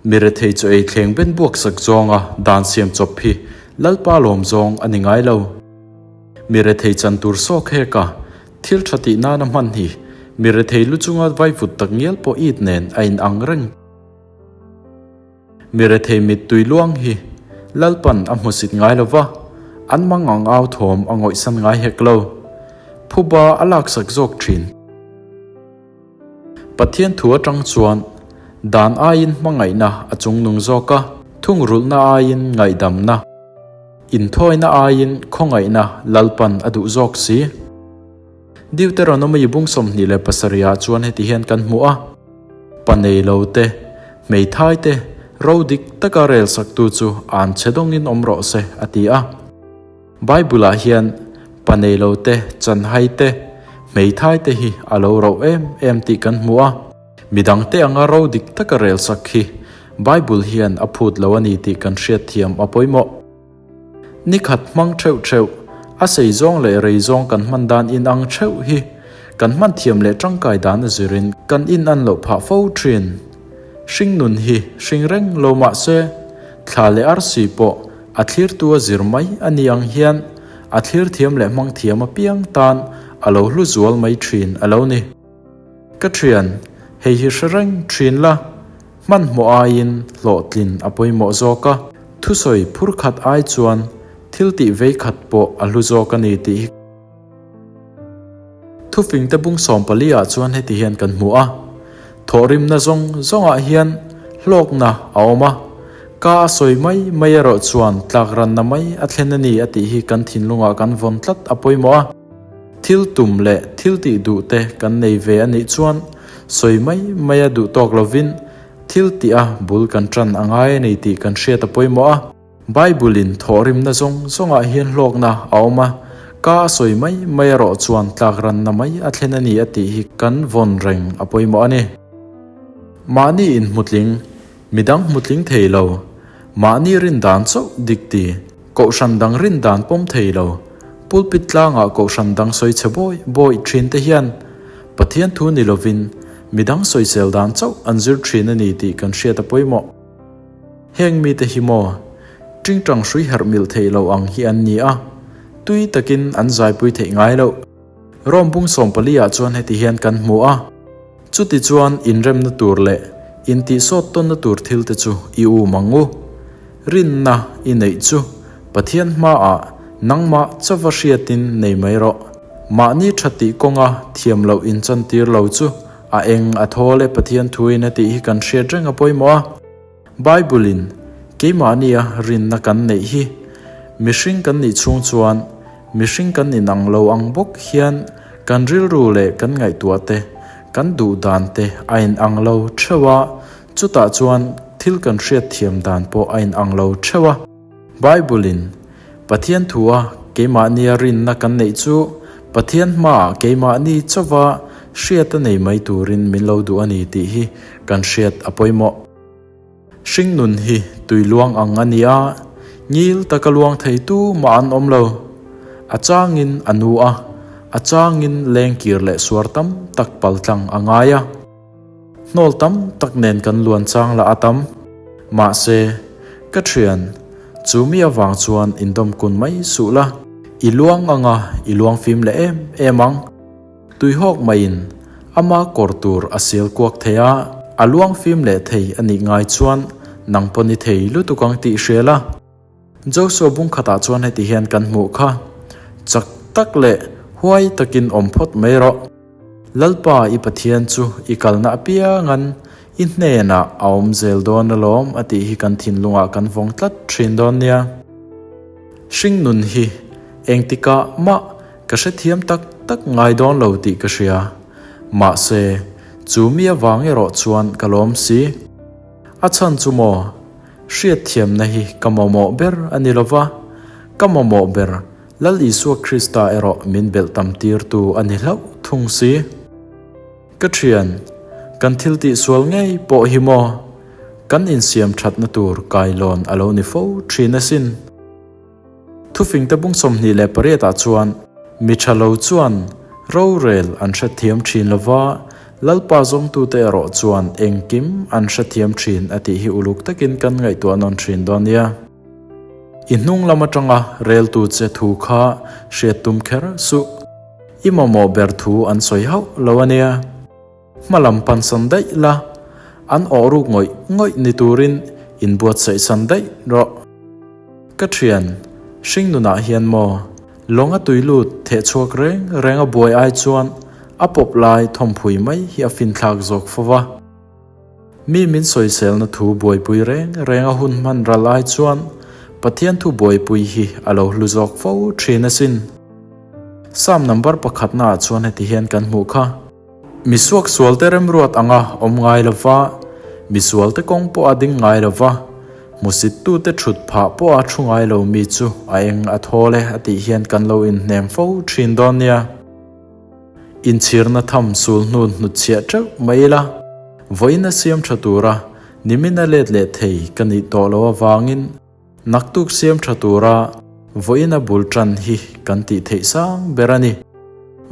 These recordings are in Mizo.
Mi rethei chaw ei thleng ben buak sak zawnga dan siam chawp hi Lalpa lawm zawng a ni ngai lo. Mi rethei chan tur sawk hek a, thil tha tih nana hman hi mi rethei lu chunga vaivut tak ngial pawh it nen a in ang reng. Mi rethei mittui luang hi Lalpan a hmusit ngai lo va, an mang ang au thawm a ngawihsan ngai hek lo. Phuba a laksak zawk thin. Pathian thu atang chuan dan aiin hmangaihna a chungnung zawk a, thungrulhna aiin ngaihdamna, inthawina aiin khawngaihna Lalpan a duh zawk si. Deuteronomy bung 27 ah chuan heti hian kan hmu a, Pa nei lo te, hmeithai te, ro dik taka rel saktu chu an chhe dawngin awm rawh se, a ti a. Bible-ah hian pa nei lo te, chanhai te, hmeithai te hi a lo roh em em tih kan hmu a. Midangte anga ro dik taka rel sak hi Bible hian a phut lo a ni tih kan hriatthiam a pawimawh. Ni khat hmang theuh theuh, a sei zawng leh rei zawng kan hman dan inang theuh hi kan hman thiam leh tangkai dan a zirin kan inan loh phah fo thin. Hringnun hi hring reng lo mah se, thla leh arsi pawh A thlirtu a zir mai a ni ang hian a thlir thiam leh hmang thiam apiang tan a lo hlu zual mai thin a lo ni. Ka thian, hei hi hre reng thin la, hmanhmawh aiin hlawhtlin a pawimawh zawk a, thusawi phur khat ai chuan thil tih vei khat pawh a hlu zawk a ni tih hi. Thufingte bung 14 ah chuan heti hian kan hmu a, Thawhrimna zawng zawngah hian hlawkna a awm a, ka a sawi mai mai erawh chuan tlakranna mai a thlen a ni a tih hi kan thinlungah kan vawn tlat a pawimawh a. Thil tum leh thil tih duh te kan nei ve a nih chuan sawi mai mai a duh tawk lovin thil tih a bul kan tan a ngai a ni tih kan hriat a pawimawh a. Bible-in thawhrimna zawng zawngah hian hlawkna a awm a, ka a sawi mai mai erawh chuan tlakranna mai a thlen a ni a tih hi kan vawn reng a pawimawh a ni. Mahni inhmutling, midang hmutling thei lo, mahni rin dan chauh dik ti, kohhran dang rin dan pawm thei lo, pulpit tlangah kohhran dang sawi chhe bawi bawi thin te hian Pathian thu ni lovin midang sawisel dan chauh an zir thin a ni tih kan hriat a pawimawh. Heng mite hi maw tingtang hrui herh milh theih loh ang hi an ni a, tui takin an zaipui theih ngai loh. Rome bung 14 ah chuan heti hian kan hmu a, Chuti chuan inremna tur leh intihsawt tawnna tur thil te chu i um ang u. Rinna i neih chu Pathian hmaah nangmah chauva hriatin nei mai rawh. Mahni tha tih kawnga thiam loh inchantir lo chu A eng a thawl e Pathian thuin a tih hi kan hriat reng a pawimawh a. Bible-in keimahnia rinna kan neih hi mihring kan nih chhung chuan mihring kan inang lo ang bawk hian kan rilru leh kan ngaihtuah te, kan duh dan te a inang lo theuh a, chutah chuan thil kan hriat thiam dan pawh a inang lo theuh a. Bible-in Pathian thua keimahnia rinna kan neih chu Pathian hmaah keimahni chauva hriat a nei mai turin min lo duh a ni tih hi kan hriat a pawimawh. Hringnun hi tui luang ang a ni a, ngil taka luang thei tu mah an awm lo. A changin a nu a, a changin lengkir leh suar tam tak paltlang a ngai a. Hnawl tam tak nen kan luan chang lah a tam. Mahse, ka thian, chu mi avang chuan indawm kun mai suh la. I luang anga i luang fim leh em em ang. Tuihawk maiin ama kawr tur a sial kuak thei a, a luang fim leh thei a nih ngai chuan nang pawn i thei lutuk ang tih hria la. Joshua bung khatah chuan heti hian kan hmuh kha, Chak tak leh huai takin awm phawt mai rawh. Lalpa i Pathian chu i kalna apiangan i hnenah a awm zel dawn alawm a tih hi kan thinlungah kan vawng tlat thin dawn nia. Hringnun hi engtikah mah ka hrethiam tak tak ngai dawn lo tih ka hria. Mahse, chu mi avang erawh chuan ka lawm si. A chhan chu maw? Hriatthiamna hi ka mamawh ber a ni lova, ka mamawh ber Lal Isua Krista erawh min belh tam tirtu a ni hlauh thung si. Ka thian, kan thil tihsual ngei pawh hi maw kan insiam thatna tur kailawn a lo ni fo thin asin. Thufingte bung 28 ah chuan mi tha lo chuan rorel an hrethiam thin lova, Lalpa zawngtute erawh chuan engkim an hrethiam thin a tih hi uluk takin kan ngaihtuah nawn thin dawn nia. I hnung lam atanga reltu che thu kha hriat tum kher suh. I mamawh ber thu an sawi hauh lo a nia. Hma lam pansan daih la, an awh ruk ngawih ngawih ni turin inbuatsaih san daih rawh. Ka thian, hring nunah hian maw, lawng a tui lut theh chhuak reng reng a buai ai chuan a pawp lai thawmphui mai hi a finthlak zawk fo va. Mi min sawiselna thu buaipui reng reng a hun hman ral ai chuan Pathian thu buaipui hi a lo hlu zawk fo thin asin. Psalm number pakhatnaah chuan heti hian kan hmuh kha. Misuak sualte remruat anga awm ngai lo va, misualte kawng pawh a ding ngai lo va, hmusittute thut phah pawh a thu ngai lo mi chu a eng a thawl e a tih hian kan lo inhnem fo thin dawn nia. Inchhirna tham sul hnu hnutchhiah teuh mai ila, vawiin a siam tha tura nimin a let leh thei ka nih tawh loh avangin, Naktuk siam tha tura vawiin a bul tan hi kan tih theih sang ber a ni.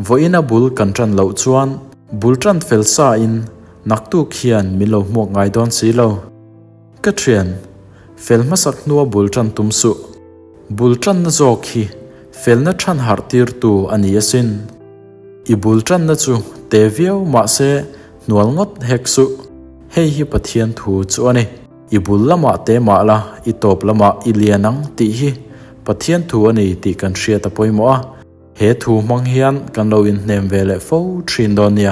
Vawiin a bul kan tan loh chuan bul tan fel sa in naktuk hian min lo hmuak ngai dawn si lo. Ka thian, fel hmasak hnua bul tan tum suh. Bul tanna zawk hi felna than harh tirtu a ni asin. I bul tanna chu te viau mahse hnual ngawt hek suh. Hei hi Pathian thu chu a ni. I bul lamah te mah la, i tawp lamah i lian ang tih hi Pathian thu a ni tih kan hriat a pawimawh a, he thu hmang hian kan lo inhnem ve leh fo thin dawn nia.